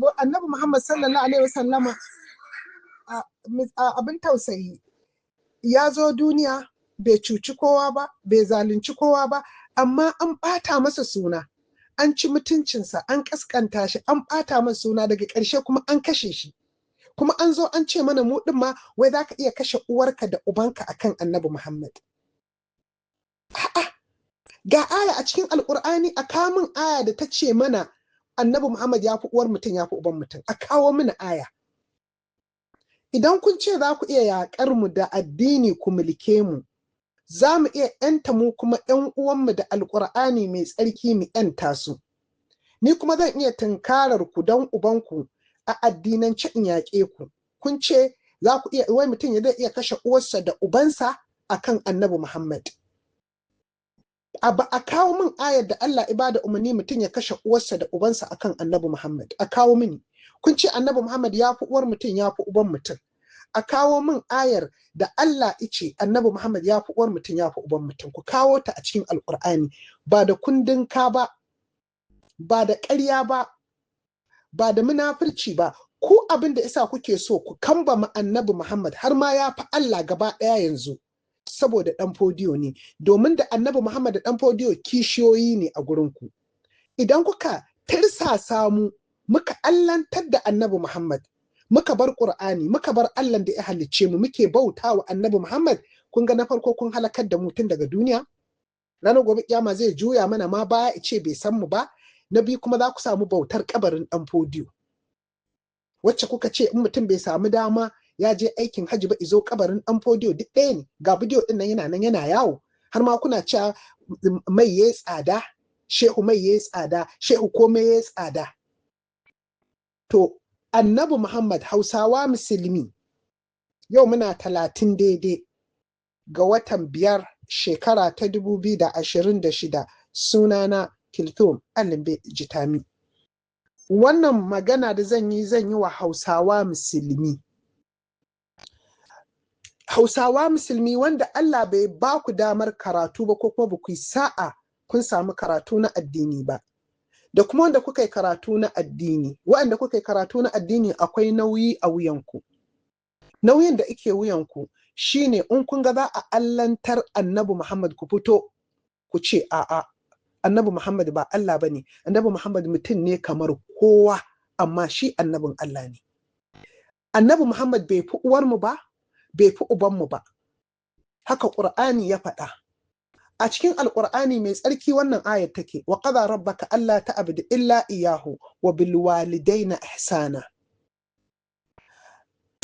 Annabi Muhammad sallallahu alaihi wasallama abin tausayi ya zo duniya, bai cuci kowa ba, bai zalunci kowa ba, amma an ɓata masa suna, an ci mutuncinsa, an ƙasƙanta shi, an ɓata masa suna, daga ƙarshe kuma an kashe shi. Kuma an zo an ce mana mu ɗin ma wai za ka iya kashe uwarka da ubanka akan Annabi Muhammad. A'a, ga aya a cikin Alƙur'ani, a kamun aya da ta ce mana Annabi Muhammad ya fi uwar mutum, ya fi uban mutum. A kawo mana aya. Idan kun ce za ku iya yaƙar mu da addini ku mulke mu, za mu iya ‘yanta mu kuma ‘yan uwanmu da Alƙur'ani mai tsarki mu ‘yanta su. Ni kuma zan iya tunkarar ku don ubanku a addinance in yaƙe ku. Kun ce za ku iya, wai mutum ya zai iya kashe uwarsa da ubansa akan Annabi Muhammad. A kawo min ayar da Allah ya bada umarni mutum ya kashe uwarsa da ubansa akan Annabi Muhammad. A kawo mini. Kun ce Annabi Muhammad ya fi uwar mutum, ya fi uban mutum. A kawo min ayar da Allah ice Annabi Muhammad ya fi uwar mutum, ya fi uban mutum. Ku kawo ta a cikin Alƙur'ani, ba da kundin ka ba, ba da ƙarya ba, ba da munafurci ba. Ku abin da isa kuke so ku kambama Annabi Muhammad har ma ya fi Allah gaba ɗaya yanzu, saboda ɗan Fodiyo ne. Domin da Annabi Muhammad da ɗan Fodiyo kishiyoyi ne a gurinku. Idan kuka tirsasa mu muka allantar da Annabi Muhammad, muka bar Qur'ani, muka bar Allah da ya halicce mu, muke bauta wa Annabi Muhammad, kun ga na farko kun halakar da mu tun daga duniya. Ranar gobe kiyama zai juya mana ma baya, ice bai san mu ba. Na biyu kuma za ku samu bautar kabarin ɗan Fodiyo, wacce kuka ce in mutum bai samu dama ya je aikin hajji ba izo kabarin ɗan Fodiyo, duk ɗaya ne. Ga bidiyo ɗin nan yana nan yana yawo, har ma kuna cewa mai yayi tsada, shehu mai yayi tsada, shehu komai yayi tsada. To Annabi Muhammad, Hausawa Musulmi, yau muna 30 daidai ga watan 5, shekara ta 2026. Sunana Kilthum Alimbe Jitami. Wannan magana da zan yi, zan yi wa Hausawa Musulmi. Hausawa Musulmi wanda Allah bai ba ku damar karatu ba, ko kuma ba ku yi sa'a kun samu karatu na addini ba, da kuma wanda kuka yi karatu na addini. Waɗanda kuka yi karatu na addini, akwai nauyi a wuyanku. Nauyin da ike wuyanku shine in kun ga za a allantar Annabi Muhammad, ku fito ku ce a'a, Annabi Muhammad ba Allah bane, Annabi Muhammad mutum ne kamar kowa, amma shi annabin Allah ne. Annabi Muhammad bai fi uwarmu ba, bai fi ubanmu ba. Haka Ƙur'ani ya faɗa. A cikin Alƙur'ani mai tsarki wannan ayar take: wa qada rabbaka alla ta'budu illa iyyahu wa bil walidaina ihsana.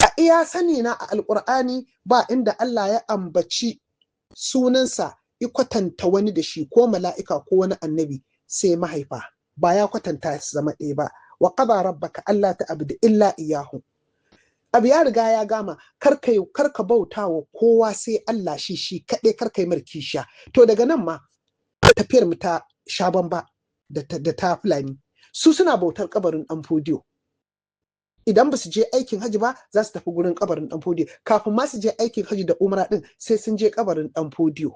A iya sani na, a Alƙur'ani ba inda Allah ya ambaci sunansa ya kwatanta wani da shi, ko mala'ika ko wani annabi, sai mahaifa. Ba ya kwatanta su zama ɗaya ba. Wa qada rabbaka alla ta'budu illa iyyahu. Abu ya riga ya gama, kar ka bauta wa kowa sai Allah shi shi kaɗai, kar ka yi mar kishiya. To daga nan ma tafiyar mu ta sha bamba da ta Fulani. Su suna bautar kabarin ɗan Fodiyo. Idan ba su je aikin hajji ba, za su tafi gurin kabarin ɗan Fodiyo. Kafin ma su je aikin hajji da umra ɗin, sai sun je kabarin ɗan Fodiyo.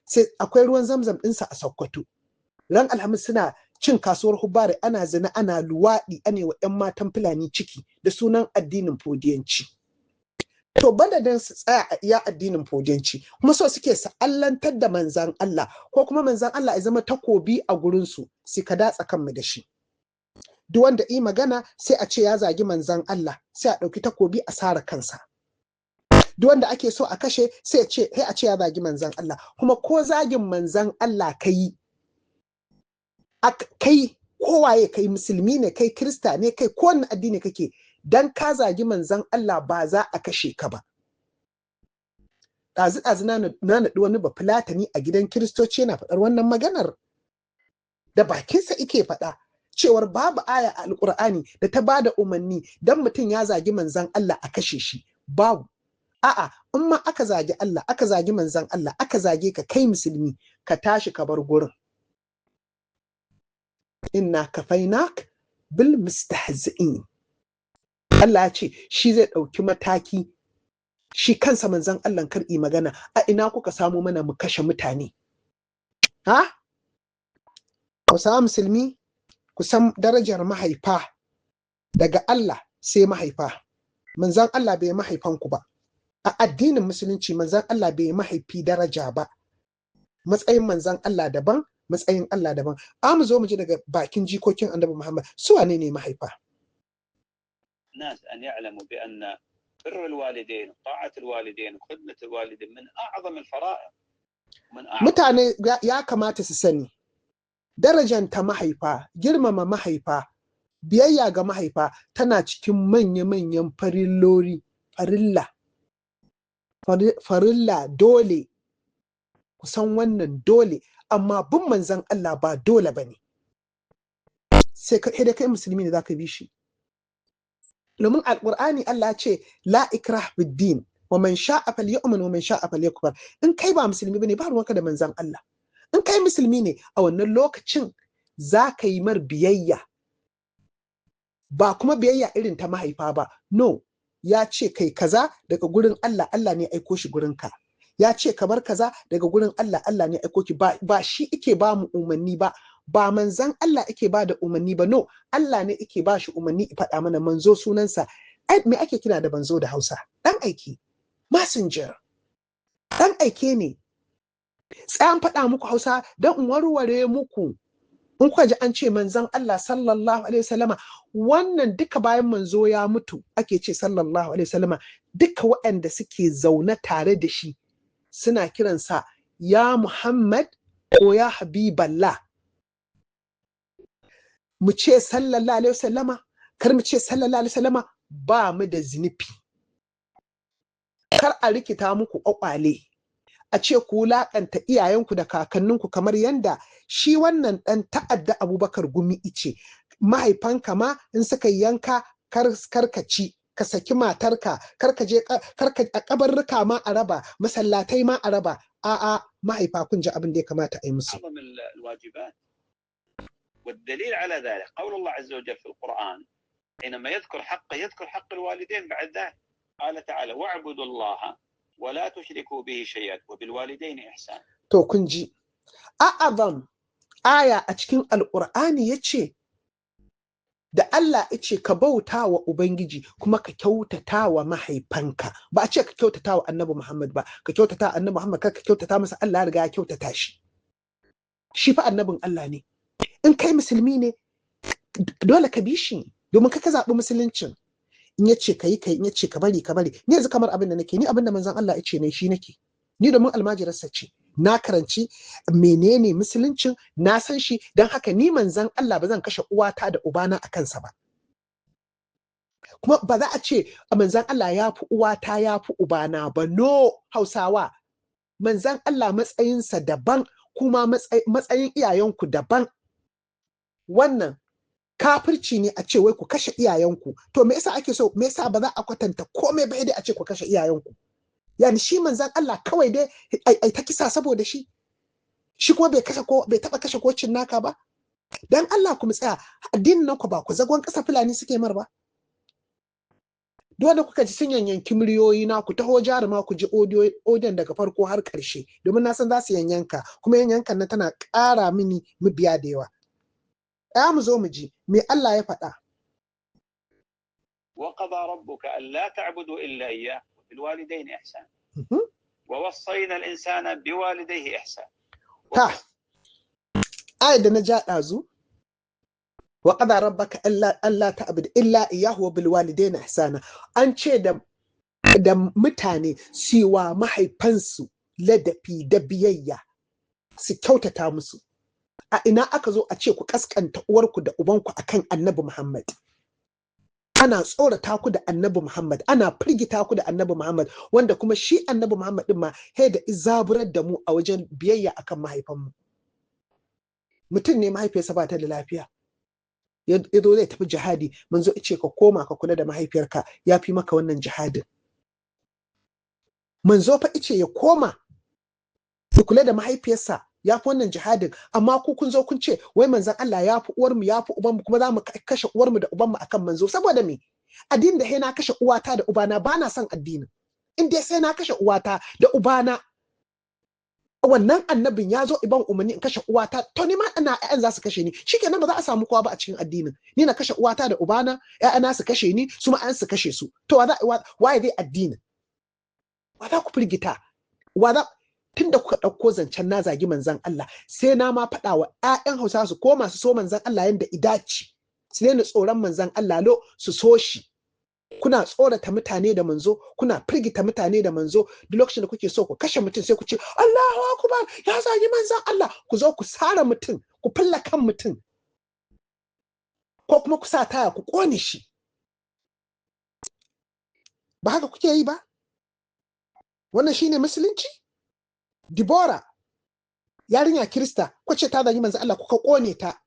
Sai akwai ruwan Zamzam ɗinsa a Sokoto. Ran Alhamis suna cin kasuwar Hubbare, ana zina, ana luwaɗi, ana wa 'yan matan Fulani ciki da sunan addinin Fodiyanci. To badadin su tsaya a iya addinin Fodiyanci, kuma so suke su allantar da Manzan Allah, ko kuma Manzan Allah ya zama takobi a gurinsu, sai ka datsa kanmu da shi. Duk wanda yi magana sai a ce ya zagi Manzan Allah, sai a ɗauki takobi a sare kansa. Duk wanda ake so a kashe, sai a ce ya zagi Manzan Allah. Kuma ko zagin Manzan Allah ka yi, kai kowaye kai, musulmi ne kai, Kirista ne kai, kowane addini kake, dan ka zagi Manzan Allah ba za a kashe ka ba. Ɗazu ɗazu na naɗi wani Bafulatani a gidan Kiristoci yana faɗar wannan maganar da bakinsa, ike faɗa cewar babu aya a Alƙur'ani da ta bada umarni dan mutum ya zagi Manzan Allah a kashe shi. Babu. A'a, in ma aka zagi Allah, aka zagi Manzan Allah, aka zage ka kai musulmi, ka tashi ka bar gurin. Inna kafainak bil mustahzi'in. Allah ya ce shi zai ɗauki mataki, shi kansa Manzan Allah kar yi magana. A ina kuka samu mana mu kashe mutane? Ha, Hausawa Musulmi, ku san darajar mahaifa. Daga Allah sai mahaifa. Manzon Allah bai mahaifanku ba. A addinin Musulunci manzon Allah bai mahaifi daraja ba. Matsayin manzon Allah daban, matsayin Allah daban. A mu zo mu ji daga bakin jikokin Annabi Muhammad su wane ne mahaifa. الناس أن يعلموا بأن بر الوالدين، طاعة الوالدين، وخدمة الوالدين من أعظم الفرائض، من أعظم Mutane ya kamata su sani darajanta mahaifa, girmama mahaifa, biyayya ga mahaifa tana cikin manya-manyan farillori, farilla. Farilla dole, ku san wannan dole, amma bin manzon Allah ba dole ba ne. Sai ka da kai musulmi ne za ka bi shi. Domin Alƙur'ani Allah ce la ikrah fid din wa man sha'a falyu'min wa man sha'a falyakfur. In kai ba musulmi bane, ba ruwanka da manzon Allah. In kai musulmi ne, a wannan lokacin za ka yi mar biyayya, ba kuma biyayya irin ta mahaifa ba. No, ya ce kai kaza daga gurin Allah, Allah ne aiko shi gurinka. Ya ce ka bar kaza daga gurin Allah, Allah ne aiko ki. Ba shi ike ba mu umarni ba, ba manzan Allah ike ba da umarni ba. No, Allah ne ike ba shi umarni i faɗa mana. Manzo sunansa. Ai me ake kira da manzo da Hausa? Dan aiki, messenger, dan aike ne. Tsayan faɗa muku Hausa don in warware muku. In kuka ji an ce manzon Allah sallallahu alaihi wasallama, wannan duka bayan manzo ya mutu ake ce sallallahu alaihi wasallama. Duka waɗanda suke zaune tare da shi suna kiransa ya Muhammad ko ya Habiballah. Mu ce sallallahu alaihi wasallama, kar mu ce sallallahu alaihi wasallama, ba mu da zunubi. Kar a rikita muku kwakwale a ce ku wulaƙanta iyayenku da kakanninku, kamar yanda shi wannan ɗan ta'adda Abubakar Gumi ice mahaifanka ma in suka yanka kar ka ci, ka saki matarka, kar ka je kar ka a kabarruka ma a raba, masallatai ma a raba. A'a, mahaifa kun ji abin da ya kamata a yi musu. أعظم الواجبات، والدليل على ذلك قول الله عز وجل في القرآن حينما يذكر حقه يذكر حق الوالدين بعد ذلك. قال تعالى: واعبدوا الله ولا تشركوا به شيئا وبالوالدين إحسانا. To kun ji a'azam aya a cikin Alƙur'ani, ya ce da Allah ya ce ka bauta wa Ubangiji kuma ka kyautata wa mahaifanka. Ba a ce ka kyautata wa Annabi Muhammad ba. Ka kyautata Annabi Muhammad, kar ka kyautata masa, Allah ya riga ya kyautata shi. Shi fa annabin Allah ne. In kai musulmi ne, dole ka bi shi, domin ka zaɓi musuluncin. In ya ce ka yi, ka yi. In ya ce ka bari, ka bari. Ni yanzu kamar abin da nake ni, abin da manzon Allah ya ce ne shi nake ni, domin almajirarsa ce. Na karanci menene musuluncin, na san shi. Don haka ni manzon Allah ba zan kashe uwata da ubana a kansa ba. Kuma ba za a ce manzon Allah ya fi uwata, ya fi ubana ba. No, Hausawa, manzon Allah matsayinsa daban, kuma matsayin iyayenku daban. Wannan kafirci ne a ce wai ku kashe iyayenku. To me yasa ake so, me yasa ba za a kwatanta komai ba dai a ce ku kashe iyayenku? Yani shi manzon Allah kawai dai ai ta kisa saboda shi, shi kuma bai kashe ko bai taba kashe ko naka ba. Dan Allah ku tsaya, addinin nan ku ba ku zagon kasa Fulani suke mar ba. Dole kuka ji sun yanyanki muryoyi na, ku taho jaruma ku ji audio daga farko har ƙarshe, domin na san za su yanyanka, kuma yanyankan nan tana ƙara mini mabiya da yawa. Ɗaya mu zo mu ji me Allah ya faɗa. وقضى ربك ألا تعبدوا إلا إياه وبالوالدين إحسانا ووصينا الإنسان بوالديه إحسانا. Ta ayar da na ja ɗazu, wa qada rabbaka alla ta'budu illa iyyahu wa bil walidayni ihsana. An ce da mutane cewa mahaifansu ladabi da biyayya, su kyautata musu. A ina aka zo a ce ku kaskanta uwarku da ubanku akan Annabi Muhammad? Ana tsorata ku da Annabi Muhammad, ana firgita ku da Annabi Muhammad, wanda kuma shi Annabi Muhammad din ma he da izaburar da mu a wajen biyayya akan mahaifanmu. Mutum ne mahaifiyarsa ba ta da lafiya, ya zo zai tafi jihadi, manzo ce ka koma ka kula da mahaifiyarka, ya fi maka wannan jihadin. Manzo fa ice ya koma ya kula da mahaifiyarsa ya fi wannan jihadin. Amma ku kun zo kun ce wai manzon Allah ya fi uwarmu, ya fi ubanmu, kuma za mu kashe uwarmu da ubanmu akan manzo. Saboda me? Addinin da sai na kashe uwata da ubana, ba na son addinin. In dai sai na kashe uwata da ubana. Wannan annabin ya zo iban umarni in kashe uwata, to ni ma ina ƴaƴan za su kashe ni. Shikenan, ba za a samu kowa ba a cikin addinin. Ni na kashe uwata da ubana, ƴaƴana su kashe ni, su ma ƴaƴan su kashe su. To wa za waye zai addinin? Wa za ku firgita? Wa za tunda kuka ɗauko zancen na zagi manzon Allah, sai na ma faɗa wa ƴaƴan Hausa su koma su so manzon Allah yanda idaci, su daina tsoron manzon Allah, lo su so shi. Kuna tsorata mutane da manzo, kuna firgita mutane da manzo. Duk lokacin da kuke so ku kashe mutum, sai ku ce Allahu akbar, ya zagi manzon Allah. Ku zo ku sare mutum, ku filla kan mutum, ko kuma ku sa taya ku kone shi. Ba haka kuke yi ba? Wannan shine musulunci? Dibora, yarinya Kirista, kwace ta zagi manzon Allah, kuka kone ta.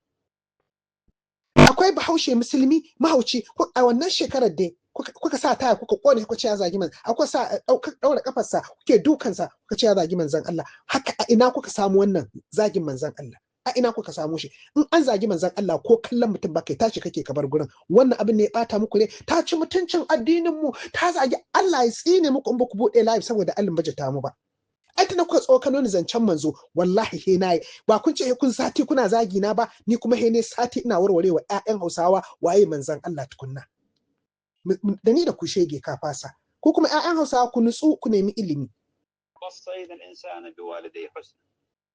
Akwai Bahaushe musulmi mahauci a wannan shekarar dai, kuka sa taya kuka kone, kuka ce ya zagi manzon. Akwai sa daura kafarsa kuke dukansa, kuka ce ya zagi manzon Allah. Haka a ina kuka samu wannan zagin manzon Allah? A ina kuka samu shi? In an zagi manzon Allah, ko kallon mutum ba kai, tashi kake ka bar gurin. Wannan abin ne ya bata muku ne. Ta ci mutuncin addinin mu, ta zagi Allah, ya tsine muku in ba ku bude live saboda Allah bajata mu ba. Ai tana kuka tsokano ni zancen manzo, wallahi he nayi. Ba kun ce kun sati kuna zagi na ba, ni kuma he ne sati ina warware wa ƴaƴan Hausawa waye manzon Allah tukunna. Da ni da ku shege ka fasa. Ko kuma ƴaƴan Hausawa, ku nutsu, ku nemi ilimi. وصينا الإنسان بوالديه حسنا.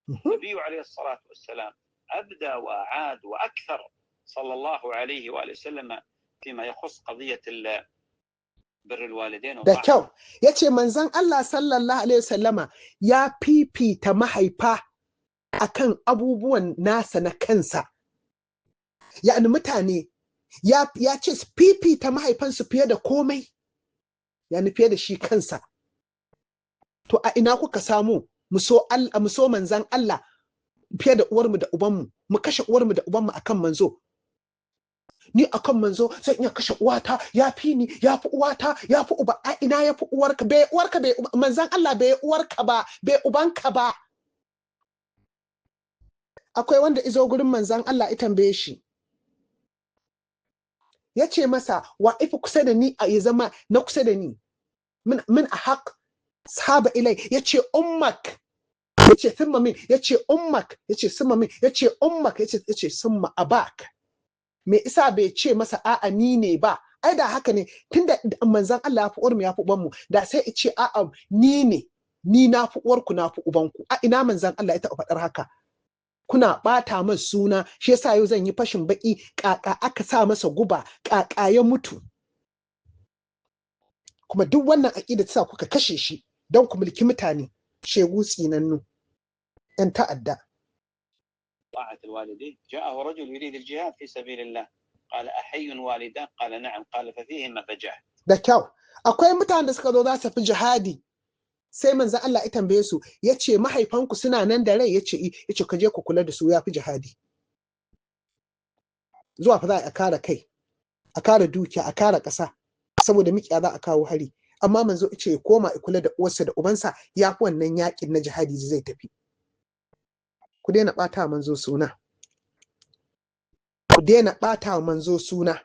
النبي عليه الصلاة والسلام أبدى وأعاد وأكثر صلى الله عليه وآله وسلم فيما يخص قضية بر الوالدين. Da kyau, ya ce manzon Allah sallallahu alaihi wasallama ya fifita mahaifa akan abubuwan nasa na kansa. Yani mutane ya ce su fifita mahaifansu fiye da komai, yani fiye da shi kansa. To a ina kuka samu mu so Allah, mu so manzon Allah fiye da uwarmu da ubanmu, mu kashe uwarmu da ubanmu akan manzo? Ni akan manzo zan iya kashe uwata, ya fi ni, ya fi uwata, ya fi uba. A ina ya fi uwarka? Bai uwarka, bai manzon Allah bai uwarka ba, bai ubanka ba. Akwai wanda izo gurin manzon Allah ya tambaye shi, ya ce masa, wa ifi kusa da ni, a ya zama na kusa da ni, min a haq sahaba ilai? Ya ce ummak. Ya ce thumma min? Ya ce ummak. Ya ce summa min? Ya ce ummak. Ya ce summa abak. Me isa bai ce masa a'a, ni ne ba? Ai da haka ne, tunda manzon Allah ya fi uwarmu, ya fi ubanmu, da sai ya ce a'a, ni ne, ni na fi uwarku, na fi ubanku. A ina manzon Allah ya taɓa faɗar haka? Kuna ɓata min suna, shi yasa yau zan yi fashin baki ƙaƙa aka sa masa guba, ƙaƙa ya mutu. Kuma duk wannan aƙida ta sa kuka kashe shi don ku mulki mutane. Shegu, tsinannu, 'yan ta'adda. طاعة الوالدين. جاءه رجل يريد الجهاد في سبيل الله، قال أحي والداك؟ قال نعم. قال ففيهما فجاهد. Da kyau, akwai mutanen da suka zo za su fi jihadi, sai manzon Allah ya tambaye su, ya ce mahaifanku suna nan da rai? Ya ce i. Ya ce ka je ku kula da su, ya fi jihadi. Zuwa fa za a kare kai, a kare dukiya, a kare ƙasa, saboda mikiya za a kawo hari. Amma manzo ya ce ya koma ya kula da uwarsa da ubansa, ya fi wannan yakin na jihadi zai tafi. Ku daina ɓata manzo suna, ku daina ɓata manzo suna.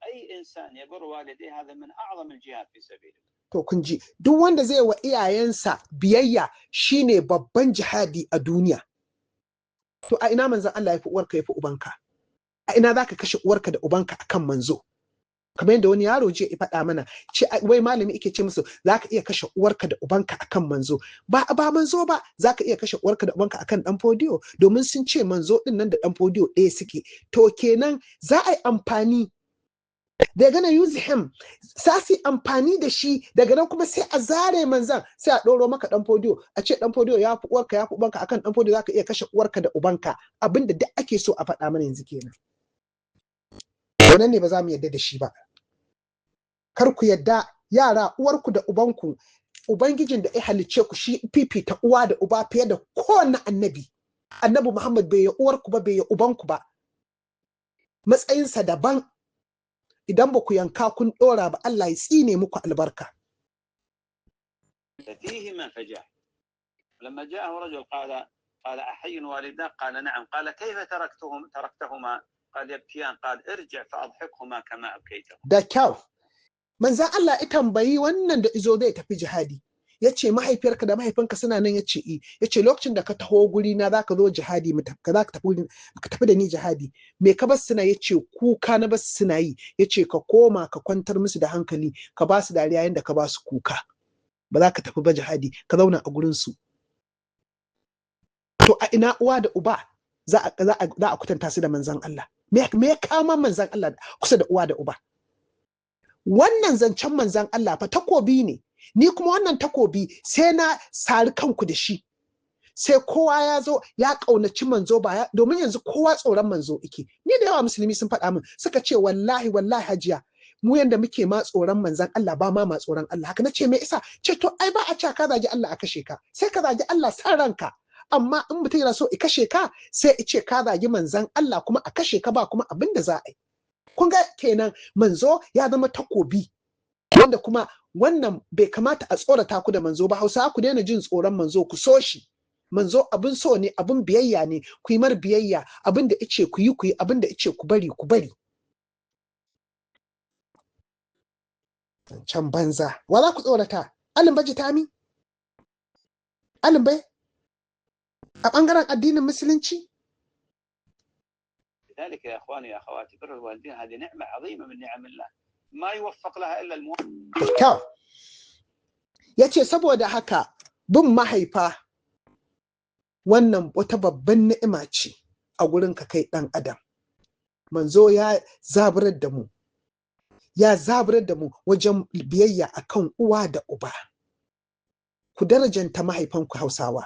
أي إنسان يبر والديه هذا من أعظم الجهاد في سبيل الله. To kun ji, duk wanda zai wa iyayensa biyayya shine babban jihadi a duniya. To a ina manzon Allah ya fi uwarka, ya fi ubanka? A ina zaka kashe uwarka da ubanka akan manzo? Kamar yadda wani yaro jiya ya faɗa mana, ce wai malami yake ce musu zaka iya kashe uwarka da ubanka akan manzo. Ba manzo ba, zaka iya kashe uwarka da ubanka akan dan Fodiyo, domin sun ce manzo din nan da dan Fodiyo ɗaya suke. To kenan za a yi amfani, they're gonna use him, za su yi amfani da shi. Daga nan kuma sai a zare manzan, sai a ɗoro maka dan Fodiyo, a ce dan Fodiyo ya fi uwarka, ya fi ubanka. Akan dan Fodiyo zaka iya kashe uwarka da ubanka. Abinda duk ake so a faɗa mana yanzu kenan. Wannan ne ba za mu yarda da shi ba. Kar ku yarda, yara. Uwarku da ubanku, ubangijin da ya halicce ku shi fifita uwa da uba fiye da kowanne annabi. Annabi Muhammad bai yi uwarku ba, bai yi ubanku ba, matsayinsa daban. Idan ba ku yanka kun ɗora ba, Allah ya tsine muku albarka. ففيهما فجاهد. لما جاءه رجل قال أحي والداك؟ قال نعم. قال كيف تركتهم تركتهما؟ قال يبكيان. قال ارجع فأضحكهما كما أبكيتهما. Da kyau, manzan Allah ya tambayi wannan da izo zai tafi jihadi. Ya ce mahaifiyarka da mahaifinka suna nan? Ya ce i. Ya ce lokacin da ka taho guri na za ka zo jihadi, za ka tafi da ni jihadi, me ka bar suna? Ya ce kuka na bas suna yi. Ya ce ka koma ka kwantar musu da hankali, ka ba su dariya yanda ka ba su kuka. Ba za ka tafi ba jihadi, ka zauna a gurin su. To a ina uwa da uba za a kwatanta su da manzon Allah? Me ya kama manzon Allah kusa da uwa da uba? Wannan zancen manzon Allah fa takobi ne. Ni kuma wannan takobi sai na sari kanku da shi, sai kowa ya zo ya ƙaunaci manzo ba, domin yanzu kowa tsoron manzo ike. Ni da yawa musulmi sun faɗa min, suka ce wallahi wallahi hajiya, mu yanda muke ma tsoron manzon Allah ba ma tsoron Allah haka. Nace me isa? Ce to ai ba a cewa ka zagi Allah a kashe ka, sai ka zagi Allah san ranka. Amma in mutum yana so i kashe ka, sai i ce ka zagi manzon Allah kuma a kashe ka, ba kuma abin da za a yi. Kun ga kenan manzo ya zama takobi, wanda kuma wannan bai kamata a tsorata ku da manzo ba. Hausa, ku daina jin tsoron manzo, ku so shi. Manzo abin so ne, abin biyayya ne. Ku yi mar biyayya, abin da ice ku yi ku yi, abin da ice ku bari ku bari. Can banza, wa za ku tsorata? Alin baji tami alin bai a bangaren addinin musulunci. لذلك يا اخواني يا اخواتي، بر الوالدين هذه نعمه عظيمه من نعم الله ما يوفق لها الا الموفق. Kyau. Ya ce saboda haka bin mahaifa wannan wata babban ni'ima ce a gurin ka kai ɗan adam. Manzo ya zaburar da mu, ya zaburar da mu wajen biyayya akan uwa da uba. Ku darajanta mahaifanku Hausawa,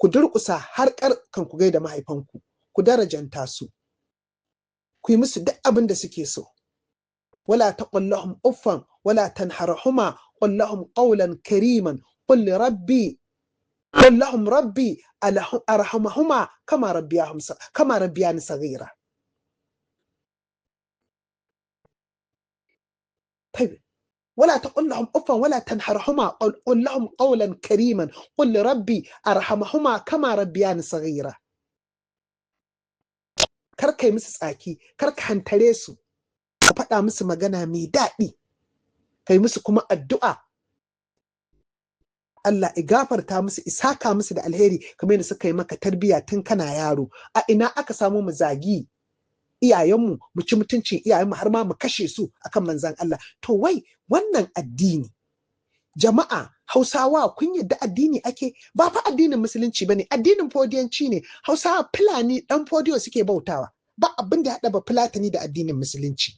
ku durƙusa har kan ku gaida mahaifanku, ku darajanta su, ku yi musu duk abin da suke so. Wala taqul lahum uffan wala tanharhuma qul lahum qawlan kariman qul rabbi qul lahum rabbi arhamahuma kama rabbiyahum kama rabbiyani saghira. طيب ولا تقل لهم أفا ولا تنهرهما قل لهم قولا كريما قل ربي أرحمهما كما ربياني صغيرا. Kar kai musu tsaki, kar ka hantare su, ka faɗa musu magana mai daɗi, kai musu kuma addu'a Allah ya gafarta musu, isaka musu da alheri kamar yadda suka yi maka tarbiyya tun kana yaro. A ina aka samu mu zagi iyayenmu, mu ci mutuncin iyayenmu, har ma mu kashe su akan manzon Allah? To wai wannan addini, jama'a Hausawa, kun yadda addini ake? Ba fa addinin musulunci bane, addinin fodiyanci ne. Hausawa Fulani dan fodiyo suke bautawa, ba abin da ya haɗa ba Fulatani da addinin musulunci.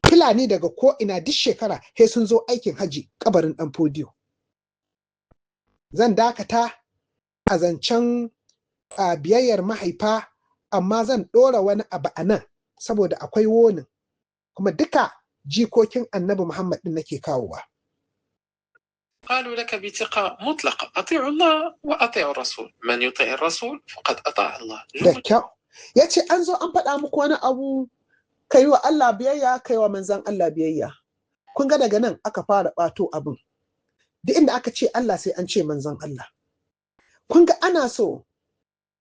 Fulani daga ko ina duk shekara sai sun zo aikin haji kabarin dan fodiyo. Zan dakata a zancen biyayyar mahaifa, amma zan ɗora wani abu a nan saboda akwai wonin, kuma duka jikokin Annabi Muhammad ɗin nake kawowa. قالوا لك بثقة مطلقة أطيعوا الله وأطيعوا الرسول، من يطيع الرسول فقد أطاع الله. Da kyau. Ya ce an zo an faɗa muku wani abu, kai wa Allah biyayya, kai wa manzan Allah biyayya. Kun ga daga nan aka fara ɓato abin. Duk inda aka ce Allah sai an ce manzan Allah. Kun ga ana so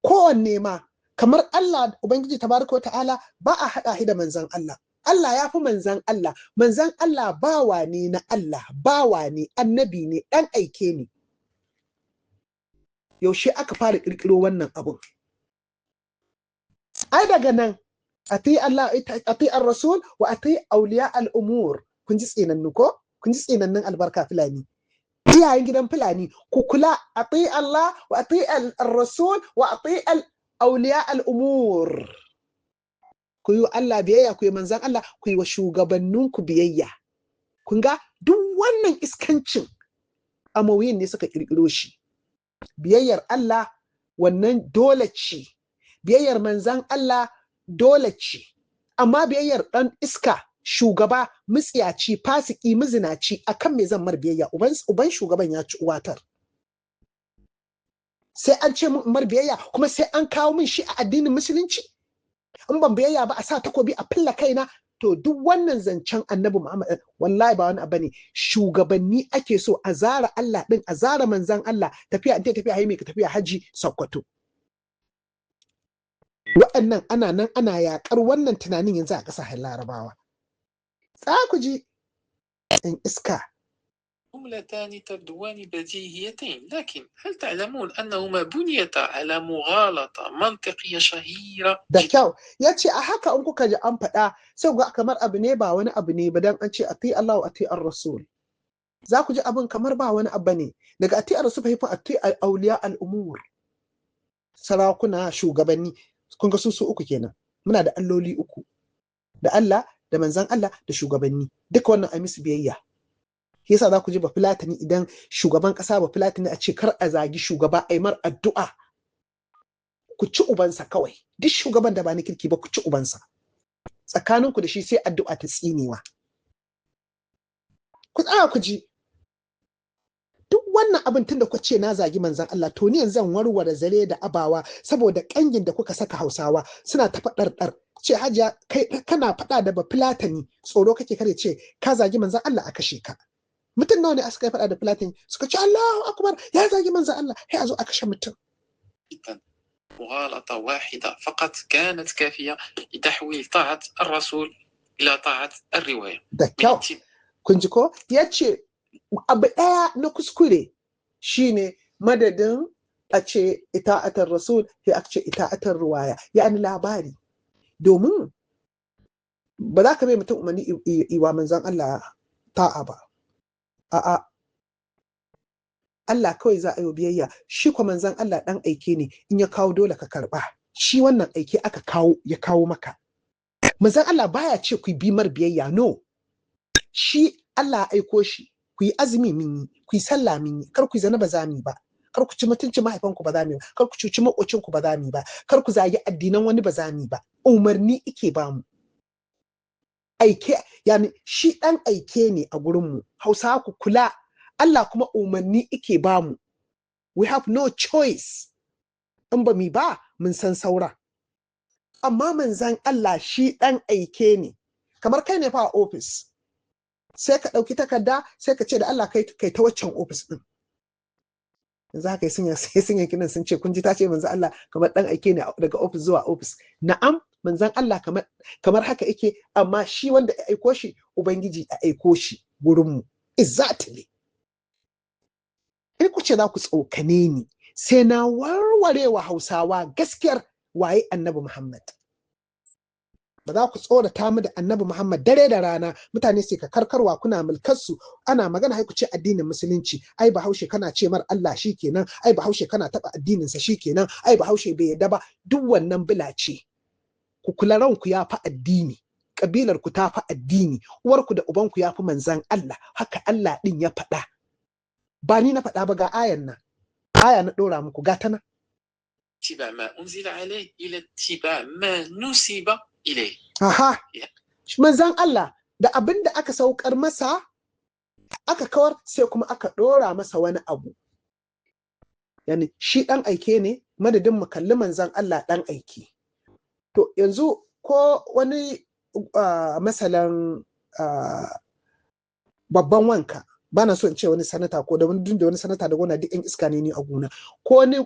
kowanne ma kamar Allah Ubangiji tabaraka wa ta'ala ba a haɗa shi da manzan Allah. Allah ya fi manzan Allah. Manzan Allah bawa ne na Allah, bawa ne, annabi ne, ɗan aike ne. Yaushe aka fara ƙirƙiro wannan abun? Ai daga nan ati Allah, ati ar-rasul wa ati awliya al-umur. Kun ji tsinannu ko? Kun ji tsinannun albarka Fulani. Iyayen gidan Fulani, ku kula, ati Allah wa ati ar-rasul wa ati al-awliya al-umur. Ku yi wa Allah biyayya, ku yi manzan Allah, ku yi wa shugabanninku biyayya. Kun ga duk wannan iskancin amawiyin ne suka kirkiro shi. Biyayyar Allah wannan dole ce, biyayyar manzan Allah dole ce, amma biyayyar ɗan iska shugaba mutsiyaci fasiki mizinaci akan me zan mar biyayya? Uban shugaban ya ci uwatar. Sai an ce mun mar biyayya, kuma sai an kawo min shi a addinin musulunci. In ban biyayya ba a sa takobi a filla kaina. To duk wannan zancen Annabi Muhammad wallahi ba wani abu ne. Shugabanni ake so a zara Allah din, a zara manzan Allah. Tafiya in tafiya haimi ka tafiya haji Sokoto. Waɗannan ana nan ana yaƙar wannan tunanin yanzu a ƙasashen Larabawa. Za ku ji in iska. جملتان تبدوان بديهيتين، لكن هل تعلمون أنهما بنيتا على مغالطة منطقية شهيرة Da جدا؟ kyau. Ya ce a haka in kuka ji an faɗa sai ku ga kamar abu ne ba wani abu ne ba, dan an ce ati Allah wa ati ar-rasul. Za ku ji abin kamar ba wani abu ne. Daga ati ar-rasul fa ati al-awliya al-umur. Sarakuna, shugabanni, kun ga su uku kenan. Muna da alloli uku. Da Allah, da manzon Allah, da shugabanni. Duka wannan ai musu biyayya. Shi yasa za ku ji Bafulatani, idan shugaban ƙasa Bafulatani, a ce kar a zagi shugaba, ai mar addu'a. Ku ci ubansa kawai. Duk shugaban da ba na kirki ba, ku ci ubansa. Tsakaninku da shi sai addu'a ta tsinewa. Ku tsaya ku ji. Duk wannan abin tun da kuka ce na zagi manzon Allah, to ni yanzu zan warware zare da abawa saboda kangin da kuka saka Hausawa suna ta faɗar ɗar. Ce Hajiya, kai kana faɗa da Bafulatani, tsoro kake kare ce ka zagi manzon Allah a kashe ka. Mutum nawa ne aka yi faɗa da Fulatani suka ce Allahu akbar, ya zagi manzon Allah, sai a zo a kashe mutum. جدا. مغالطة واحدة فقط كانت كافية لتحويل طاعة الرسول إلى طاعة الرواية. Da من kyau. اتباع Kun ji ko? Ya ce abu ɗaya na kuskure shine madadin a ce ita'atar rasul sai aka ce ita'atar ruwaya, ya'ani labari. Domin ba za ka bai mutum umarni iwa manzon Allah ta'a ba. A'a, Allah kawai za a yi biyayya. Shi kuma manzon Allah ɗan aike ne, in ya kawo dole ka karɓa. Shi wannan aike aka kawo, ya kawo maka. Manzon Allah baya ce ku bi mar biyayya, no. Shi Allah ya aiko shi, ku yi azumi mun yi, ku yi sallah mun yi, kar ku yi zina ba za mu yi ba, kar ku ci mutuncin mahaifanku ba za mu yi ba, kar ku cuci maƙocinku ba za mu yi ba, kar ku zagi addinan wani ba za mu yi ba. Umarni ike ba mu. Aike, yani shi ɗan aike ne a gurinmu. Hausawa, ku kula, Allah kuma umarni ike ba mu. We have no choice. In ba mu ba, mun san saura. Amma manzan Allah shi ɗan aike ne. Kamar kai ne fa a ofis. Sai ka ɗauki takarda sai ka ce da Allah kai kai ta waccan ofis ɗin. Yanzu haka sun sai sun yanki nan sun ce kun ji ta ce manzan Allah kamar ɗan aike ne daga ofis zuwa ofis. Na'am, manzan Allah kamar haka yake, amma shi wanda ya aiko shi, Ubangiji ya aiko shi gurinmu. Exactly. In ku ce za ku tsokane ni, sai na warware wa Hausawa gaskiyar waye Annabi Muhammad. Ba za ku tsorata mu da Annabi Muhammad dare da rana, mutane sai ka karkarwa kuna mulkarsu, ana magana hai ku ce addinin Musulunci, ai Bahaushe kana ce mar Allah shikenan, ai Bahaushe kana taba addinin sa shikenan, ai Bahaushe bai yarda ba. Duk wannan bila ce. Ku kula, ranku ya fi addini, kabilar ku ta fi addini, uwarku da ubanku ya fi manzan Allah. Haka Allah din ya faɗa, ba ni na faɗa ba. Ga ayan nan, aya na ɗora muku, ga ta nan. اتباع ما أنزل عليه إلى اتباع ما نسب إليه. Aha, manzan Allah da abin da aka saukar masa aka kawar, sai kuma aka ɗora masa wani abu. Yani shi ɗan aike ne, madadin mu kalli manzan Allah ɗan aike. To yanzu ko wani masalan babban wanka, ba na so in ce wani sanata ko da wani, duk da wani sanata da gona duk yan iska ne ni a gona, ko wani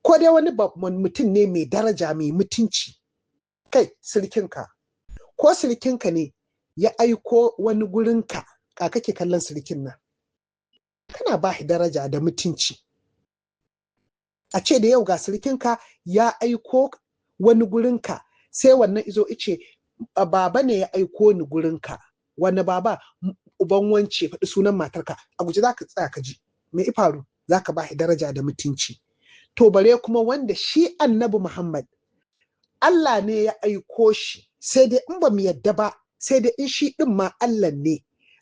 ko dai wani mutum ne mai daraja, mai mutunci, kai sirikinka, ko sirikinka ne ya aiko wani gurinka, ka kake kallon sirikin nan? Kana ba shi daraja da mutunci. A ce da yau ga sirikinka ya aiko wani gurinka, sai wannan izo ice baba ne ya aiko ni gurinka. Wani baba? Uban wance, faɗi sunan matarka. A guje za ka tsaya ka ji me i faru, za ka ba shi daraja da mutunci. To bare kuma wanda shi Annabi Muhammad Allah ne ya aiko shi, sai dai in ba mu yadda ba, sai dai in shi din ma Allah ne.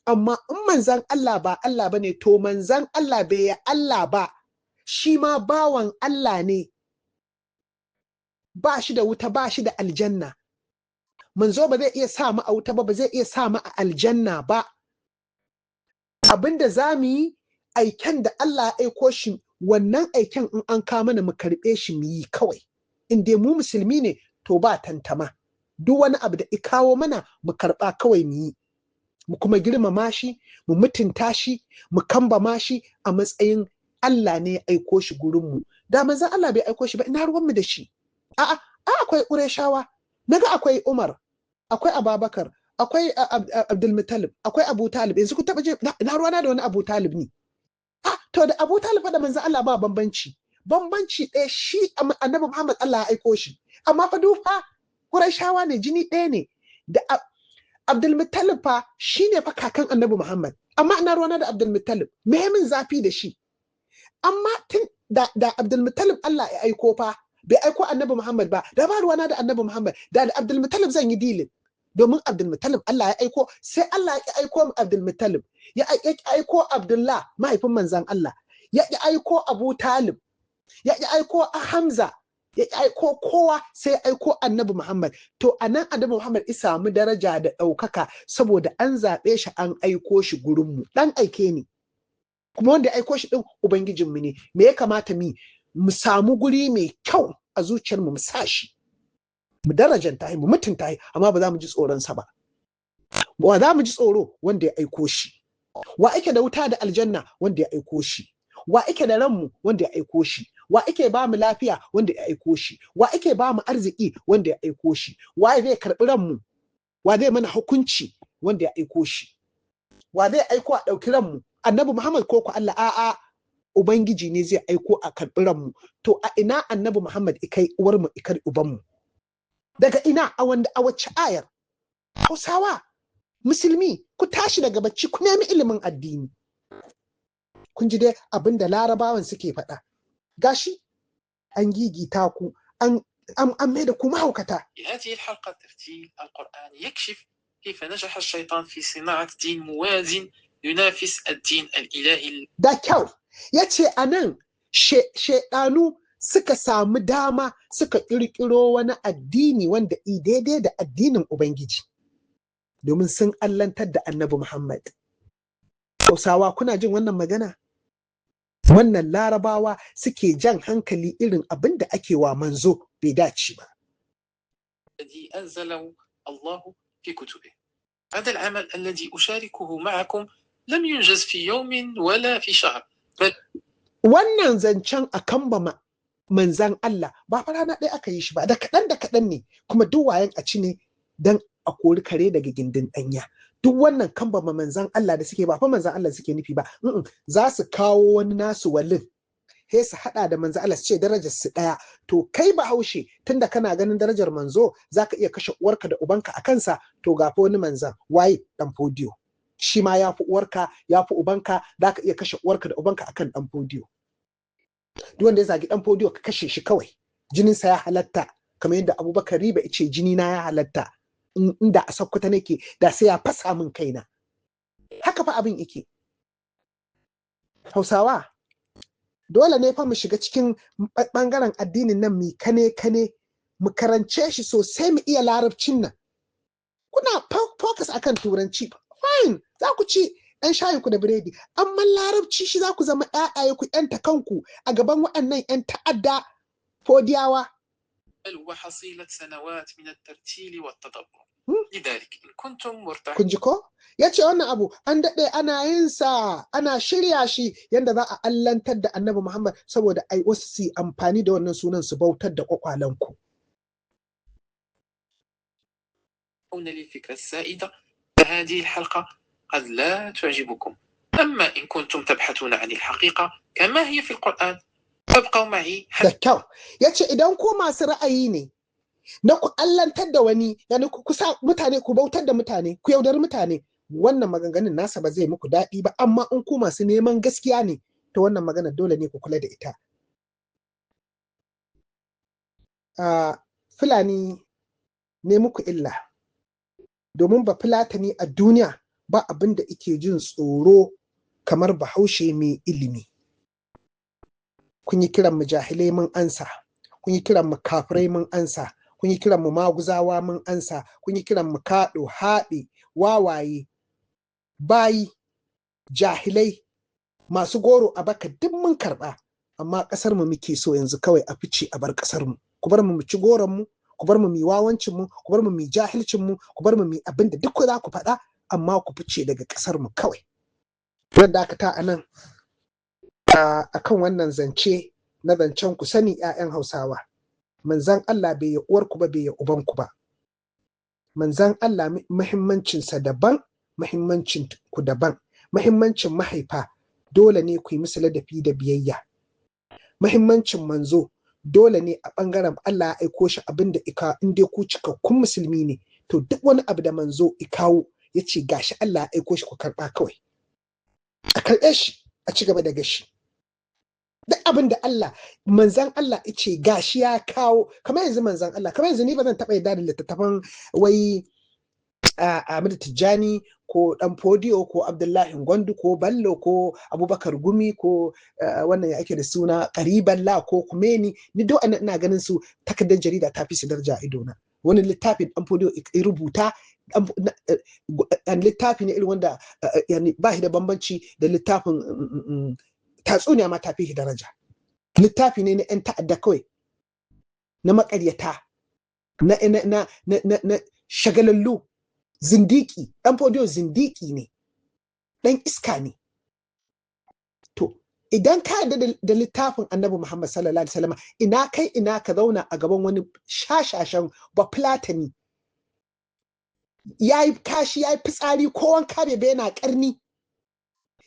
Amma in manzan Allah ba Allah ba ne, to manzan Allah bai ya Allah ba, shi ma bawan Allah ne, ba shi da wuta, ba shi da aljanna. Manzo ba zai iya sa mu a wuta ba, ba zai iya sa mu a aljanna ba. Abinda za mu yi, aiken da Allah ya aiko shi, wannan aiken in an kawo mana mu karɓe shi mu yi kawai. In dai mu musulmi ne, to ba tantama, duk wani abu da i kawo mana mu karɓa kawai mu yi, mu kuma girmama shi, mu mutunta shi, mu kambama shi a matsayin Allah ne ya aiko shi gurinmu. Da manzon Allah bai aiko shi ba, ina ruwanmu da shi? A'a, a akwai Ƙurayshawa, naga akwai Umar, akwai Ababakar. Akwai Abdul Muttalib, akwai Abu Talib. Yanzu ku taba je na ruwana da wani Abu Talib ne? Ah, to da Abu Talib fa da manzon Allah ba bambanci. Bambanci ɗaya, shi Annabi Muhammad Allah ya aiko shi. Amma fa dufa Qurayshawa ne, jini ɗaya ne. Da Abdul Muttalib fa shine fa kakan Annabi Muhammad. Amma ina ruwana da Abdul Muttalib? Me min zafi da shi? Amma tun da Abdul Muttalib Allah ya aiko fa, bai aiko Annabi Muhammad ba, da ba ruwana da Annabi Muhammad, da Abdul Muttalib zan yi dealing. Domin Abdul Muttalib Allah ya aiko, sai Allah ya aiko Abdul Muttalib, ya aiko Abdullah mahaifin manzon Allah, ya aiko Abu Talib, ya aiko Hamza, ya aiko kowa, sai ya aiko Annabi Muhammad. To anan Annabi Muhammad ya samu daraja da ɗaukaka saboda an zaɓe shi, an aiko shi gurinmu, ɗan aike ne. Kuma wanda ya aiko shi ɗin Ubangijinmu ne. Me ya kamata mu mu samu guri mai kyau a zuciyarmu mu sa shi, mu darajanta shi, mu mutunta shi, amma ba za mu ji tsoronsa ba. Wa za mu ji tsoro? Wanda ya aiko shi. Wa ake da wuta da aljanna? Wanda ya aiko shi. Wa ake da ranmu? Wanda ya aiko shi. Wa ake ba mu lafiya? Wanda ya aiko shi. Wa ake ba mu arziki? Wanda ya aiko shi. Wa zai karɓi ranmu? Wa zai mana hukunci? Wanda ya aiko shi. Wa zai aiko a ɗauki ranmu? Annabi Muhammad ko ku Allah? A'a, Ubangiji ne zai aiko a karɓi ranmu. To a ina Annabi Muhammad ikai uwarmu, ikar ubanmu? Daga ina, a wanda, a wacce ayar? Hausawa Musulmi, ku tashi daga bacci, ku nemi ilimin addini. Kun ji dai abin da Larabawan suke faɗa. Gashi an gigita ku, an mai da ku mahaukata. في هذه الحلقة، ترتيل القرآن يكشف كيف نجح الشيطان في صناعة دين موازن ينافس الدين الإلهي. Da kyau, ya ce a nan shaidanu suka samu dama suka ƙirƙiro wani addini wanda i daidai da addinin Ubangiji, domin sun allantar da Annabi Muhammad. Hausawa, kuna jin wannan magana? Wannan Larabawa suke jan hankali, irin abin da ake wa manzo bai dace ba. الذي أنزله الله في كتبه. هذا العمل الذي أشاركه معكم لم ينجز في يوم ولا في شهر، بل Wannan zancen a kambama manzan Allah ba fa rana ɗaya aka yi shi ba, da kaɗan da kaɗan ne, kuma duk wayan a ci ne don a kori kare daga gindin ɗanya. Duk wannan kambama manzan Allah da suke, ba fa manzan Allah suke nufi ba. Za su kawo wani nasu walin, sai su haɗa da manzan Allah, su ce darajar su ɗaya. To kai Bahaushe, tunda kana ganin darajar manzo zaka iya kashe uwarka da ubanka a kansa, to ga fa wani manzan, waye? Dan Fodiyo. Shi ma ya fi uwarka, ya fi ubanka, zaka iya kashe uwarka da ubanka akan Dan Fodiyo. Duk wanda ya zagi Dan Fodiyo, ka kashe shi kawai, jininsa ya halatta, kamar yadda Abubakar Riba ce jini na ya halatta. Inda a Sokoto nake, da sai ya fasa min kaina. Haka fa abin yake. Hausawa, dole ne fa mu shiga cikin bangaren addinin nan, mu kane kane, mu karance shi sosai, mu iya Larabcin nan. Kuna focus akan Turanci, fine, za ku ci ɗan shayin ku da biredi, amma Larabci shi za ku zama ƴaƴaye, ku ƴanta kanku a gaban waɗannan ƴan ta'adda Fodiyawa. بل هو حصيلة سنوات من الترتيل والتدبر. لذلك إن كنتم مرتاحين Kun ji ko? Ya ce wannan abu an daɗe ana yin sa, ana shirya shi yadda za a allantar da Annabi Muhammad, saboda ai wasu su yi amfani da wannan sunan su bautar da kwakwalenku. للفكرة السائدة، فهذه الحلقة قد لا تعجبكم. أما إن كنتم تبحثون عن الحقيقة كما هي في القرآن، فابقوا معي Da حتى kyau, ya ce idan ku masu ra'ayi ne na ku allantar da wani, yani ku sa mutane, ku bautar da mutane, ku yaudari mutane, wannan maganganun nasa ba zai muku daɗi ba. Amma in ku masu neman gaskiya ne, to wannan magana dole ne ku kula da ita. Fulani ne muku illa, domin ba Fulatani a duniya ba abin da ike jin tsoro kamar Bahaushe mai ilimi. Kun yi kiran mu jahilai, mun ansa. Kun yi kiran mu kafirai, mun ansa. Kun yi kiran mu maguzawa, mun ansa. Kun yi kiran mu kaɗo, haɗe, wawaye, bayi, jahilai, masu goro a baka, duk mun karɓa. Amma ƙasar mu muke so yanzu kawai a fice a bar ƙasar mu. Ku bar mu mu ci goron mu, ku bar mu mu wawancin mu, ku bar mu mu jahilcin mu, ku bar mu mu abin da duk za ku faɗa, amma ku fice daga ƙasar mu kawai. Zan dakata a nan a kan wannan zance na zancen ku sani, 'ya'yan Hausawa, manzan Allah bai ya uwarku ba, bai ya ubanku ba. Manzan Allah muhimmancinsa daban, muhimmancin ku daban. Muhimmancin mahaifa dole ne ku yi musu ladabi da biyayya. Muhimmancin manzo dole ne a ɓangaren Allah ya aiko shi abin da ika in dai ku cikakkun musulmi ne, to duk wani abu da manzo i kawo ya ce gashi Allah ya aiko shi, ku karɓa kawai. A karɓe shi a ci gaba da gashi. Duk abin da Allah manzan Allah ya ce gashi ya kawo, kamar yanzu manzan Allah, kamar yanzu ni ba zan taɓa yarda da littattafan wai Ahmadu Tijjani ko Dan Fodiyo ko Abdullahi Gwandu ko Ballo ko Abubakar Gumi ko wannan ya ake da suna Kariballa ko Kumeni. Ni duk ina ganin su takardar jarida ta fi su daraja a idona. Wani littafin Dan Fodiyo ya rubuta, littafi ne irin wanda ba shi da bambanci da littafin tatsuniya ma ta fi daraja. Littafi ne na 'yan ta'adda kawai, na maƙaryata, na shagalallu, zindiki. Dan Fodiyo zindiki ne, dan iska ne. To idan ka yarda da littafin Annabi Muhammad sallallahu alaihi wasallam, ina kai ina ka zauna a gaban wani shashashan bafulatani, yayi kashi, yayi fitsari, ko wanka bai, yana karni,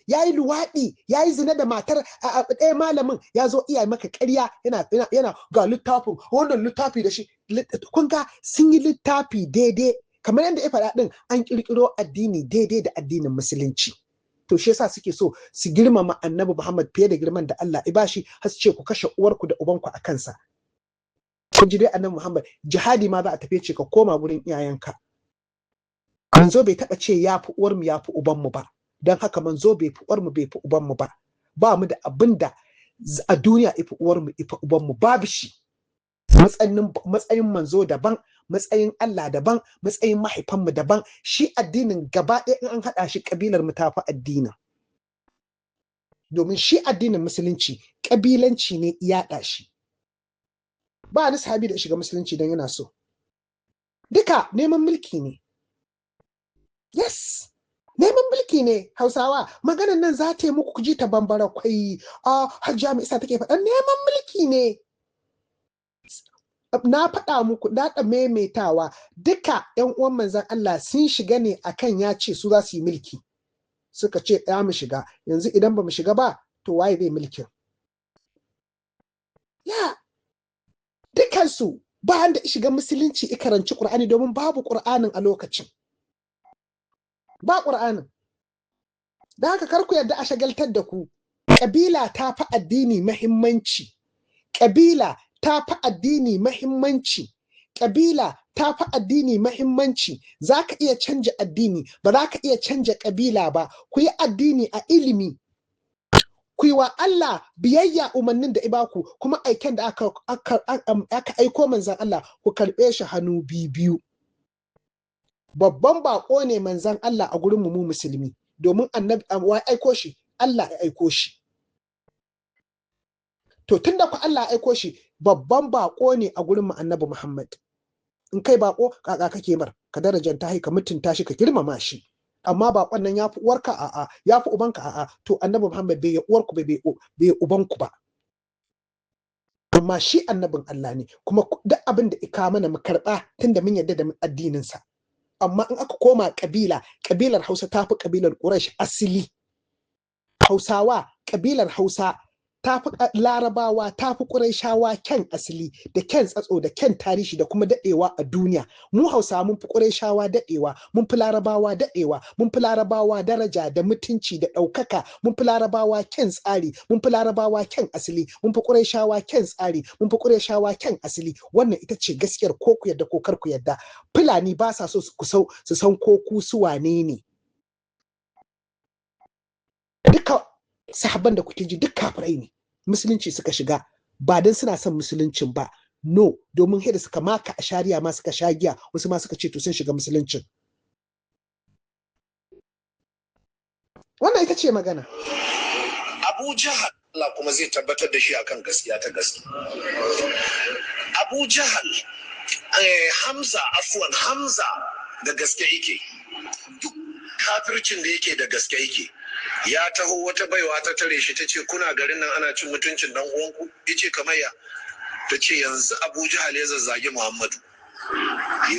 yayi luwaɗi, yayi zina da matar ɗaya malamin, ya zo iya maka ƙarya, yana ga littafin, wannan littafi da shi. Kun ga sun yi littafi daidai kamar yadda ya faɗa ɗin, an ƙirƙiro addini daidai da addinin musulunci. To shi yasa suke so su girmama Annabi Muhammad fiye da girman da Allah ya bashi, har su ce ku kashe uwarku da ubanku a kansa. Kun ji dai Annabi Muhammad jihadi ma za a tafi, ce ka koma gurin iyayenka. Manzo bai taɓa ce ya fi uwarmu ya fi ubanmu ba. Don haka manzo bai fi uwarmu bai fi ubanmu ba. Ba mu da abin da a duniya ifi uwarmu ifi ubanmu, babu shi. Matsayin manzo daban, matsayin Allah daban, matsayin mahaifanmu daban. Shi addinin gaba ɗaya in an haɗa shi, ƙabilar mu tafi addinin. Domin shi addinin musulunci ƙabilanci ne yaɗa shi. Ba wani sahabi da shiga musulunci don yana so. Duka neman mulki ne. Yes, neman mulki ne. Hausawa, maganan nan za ta yi muku ji ta bambara kwai. A Hajjiya mai isa take faɗa, neman mulki ne. Na faɗa muku, na ɗa maimaitawa, duka ‘yan uwan manzan Allah sun shiga ne akan ya ce su za su yi mulki. Suka ce ya mu shiga, yanzu idan ba mu shiga ba to waye zai mulkin? Ya dukansu ba wanda shiga musulunci i karanci Ƙur'ani, domin babu Ƙur'anin a lokacin. Ba Ƙur'anin. Da haka kar ku yarda a shagaltar da ku. Ƙabila ta fi addini muhimmanci. Ƙabila ta fi addini mahimmanci. Ƙabila ta fi addini mahimmanci. Za ka iya canja addini, ba za ka iya canja ƙabila ba. Ku yi addini a ilimi. Ku yi wa Allah biyayya umarnin da ibaku, kuma aiken da aka aiko manzan Allah ku karɓe shi hannu biyu. Babban baƙo ne manzan Allah a gurin mu musulmi, domin annabi wa aiko shi? Allah ya aiko shi. To tunda ku Allah ya aiko shi, babban bako ne a gurin mu Annabi Muhammad. In kai bako kaka kake mar, ka darajanta shi, ka mutunta shi, ka girmama shi. Amma bakon nan yafi uwarka? A'a. Yafi ubanka? A'a. To Annabi Muhammad bai ya uwarku bai bai ubanku ba, amma shi annabin Allah ne, kuma duk abin da ika mana mu karba tunda mun yarda da addinin sa. Amma in aka koma kabila, kabilar Hausa ta fi kabilar Quraysh asili. Hausawa, kabilar Hausa ta fi Larabawa, ta fi Ƙurayshawa kyan asali da kyan tsatso da kyan tarihi da kuma daɗewa a duniya. Mu Hausawa mun fi Ƙurayshawa daɗewa, mun fi Larabawa daɗewa, mun fi Larabawa daraja da mutunci da ɗaukaka, mun fi Larabawa kyan tsari, mun fi Larabawa kyan asali, mun fi Ƙurayshawa kyan tsari, mun fi Ƙurayshawa kyan asali. Wannan ita ce gaskiyar, ko ku yarda ko kar ku yarda. Fulani ba sa so su san ko ku su wane ne. Duka sahabban da kuke ji duk kafirai ne, musulunci suka shiga ba don suna son musuluncin ba, no, domin da suka maka a shari'a ma suka sha giya, wasu ma suka ce to sun shiga musuluncin. Wannan ita ce magana. Abu Jahal, Allah kuma zai tabbatar da shi akan gaskiya ta gaske. Abu Jahal, Hamza, afwan, Hamza da gaske yake, duk kafircin da yake da gaske yake. Ya taho, wata baiwa ta tare shi ta ce, kuna garin nan ana cin mutuncin dan uwanku? Yace, kamar ya? Ta ce, yanzu Abu Jahal ya zazzagi Muhammadu.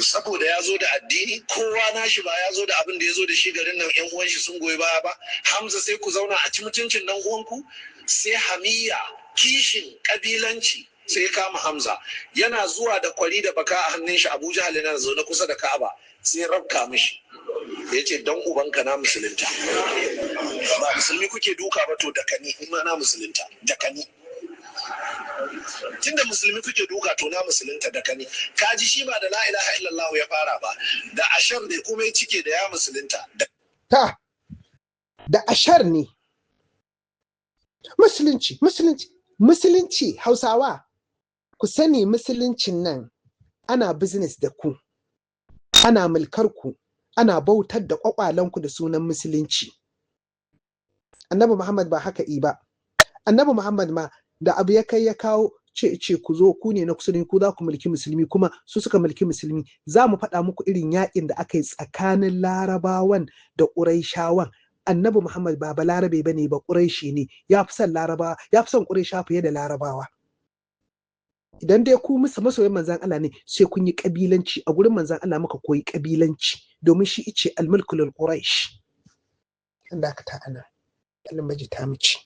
Saboda ya zo da addini, kowa nashi ba ya zo da abin da ya zo da shi garin nan, yan uwan shi sun goyi baya ba. Hamza, sai ku zauna a ci mutuncin dan uwanku? Sai hamiya, kishin kabilanci, sai kama Hamza. Yana zuwa da kwari da baka a hannun shi, Abu Jahal yana zaune kusa da Ka'aba, sai rabka mishi, ya ce, "Don ubanka, na musulunta. Ba musulmi kuke duka ba, to da ni in ma na musulunta, da ni. Tunda musulmi kuke duka, to na musulunta, da ni." Kaji, shi ba da "La ilaha illallah" ya fara ba, da ashar ne kuma ya cike da ya musulunta. Ta da ashar ne. Musulunci, musulunci, musulunci. Hausawa, ku sani, musuluncin nan ana business da ku, ana mulkar ku, ana bautar da kwakwalenku da sunan musulunci. Annabi Muhammad ba haka i ba. Annabi Muhammad ma da abu ya kai ya kawo, ce ce, "Ku zo, ku ne na kusa, ku za ku mulki musulmi." Kuma su suka mulki musulmi. Za mu faɗa muku irin yakin da aka yi tsakanin Larabawan da Ƙuraishawan. Annabi Muhammad ba Balarabe ba ne, ba Ƙuraishi ne. Ya fi son Larabawa, ya fi son Ƙuraisha fiye da Larabawa. Idan dai ku musu masoyan manzan Allah ne, sai kun yi kabilanci. A gurin manzan Allah muka koyi kabilanci, domin shi ice "Almulku lil Quraish". An dakata ana Allah maji ta mici.